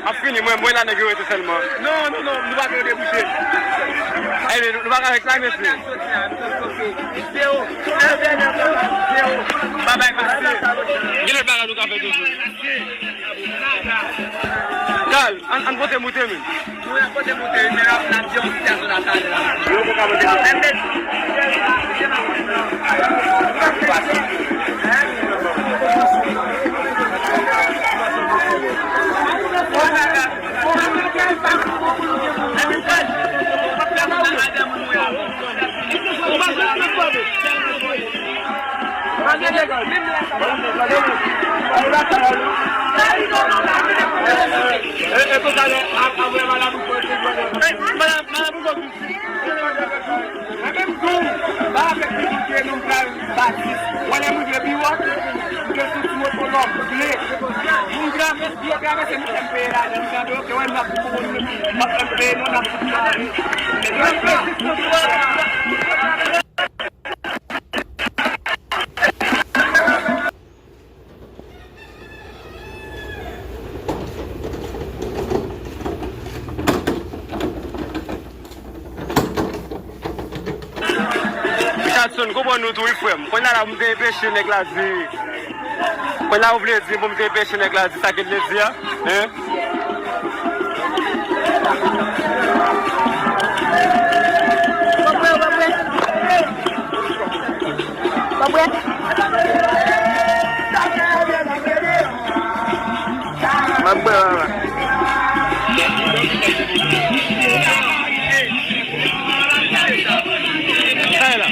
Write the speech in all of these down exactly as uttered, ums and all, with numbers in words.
Ap fini, mwen, mwen la nèg yo rete sèlman. Non, non, non, nou pa ka debouche. Ey, men nou pa ka reklame, mesye. Gen lòt bagay nou ka fè toujou. Kal, ann, ann pote moute, men. Nou la pote moute, men la, n ap di yon sitiyasyon la talè la. Yo, pou ka pote moute. Mwen menm tou, m pa avèk difikilte non, m pral batis. Wè lè m rive biwo, m te sou ti otonòm ble. Moun travèse, yo travèse, m fè m peye lajan, m tande, oke, wè, n ap pou moun, m ap fè m peye, non, n ap pou moun. Richardson, konprann nou tou, wi, frè m. Kounye a la, pou m te enpeche nèg la di. Kounye a, ou vle di, pou m te enpeche nèg la di sa ke l te di a? Hein? M ap bwè, papa. Sa e la.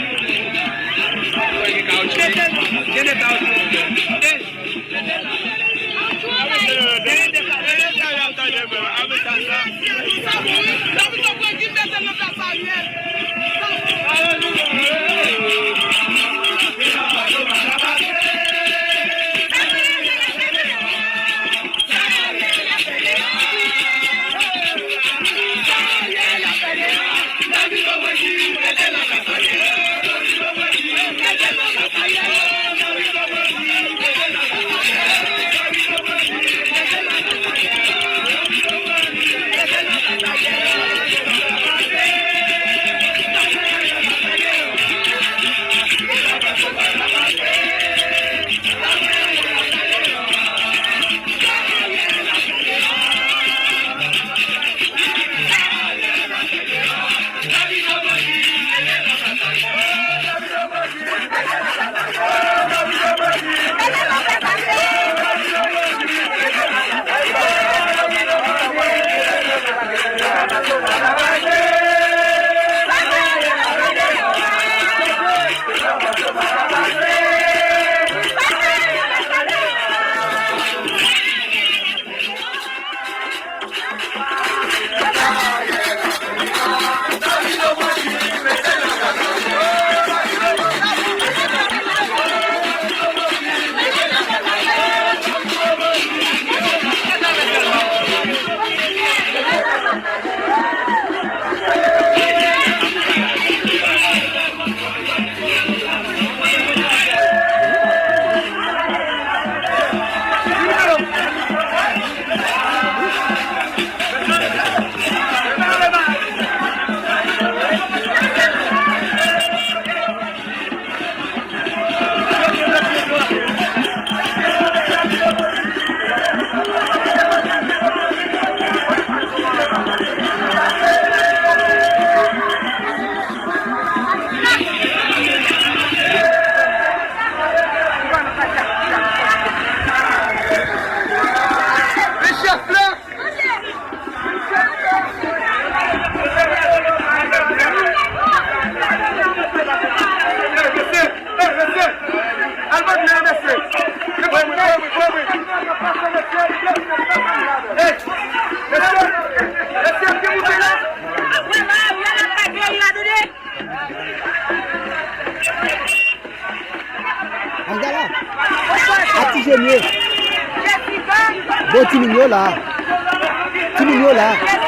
Angala, a ti jèn yo. Bon, timoun yo la. Timoun yo la.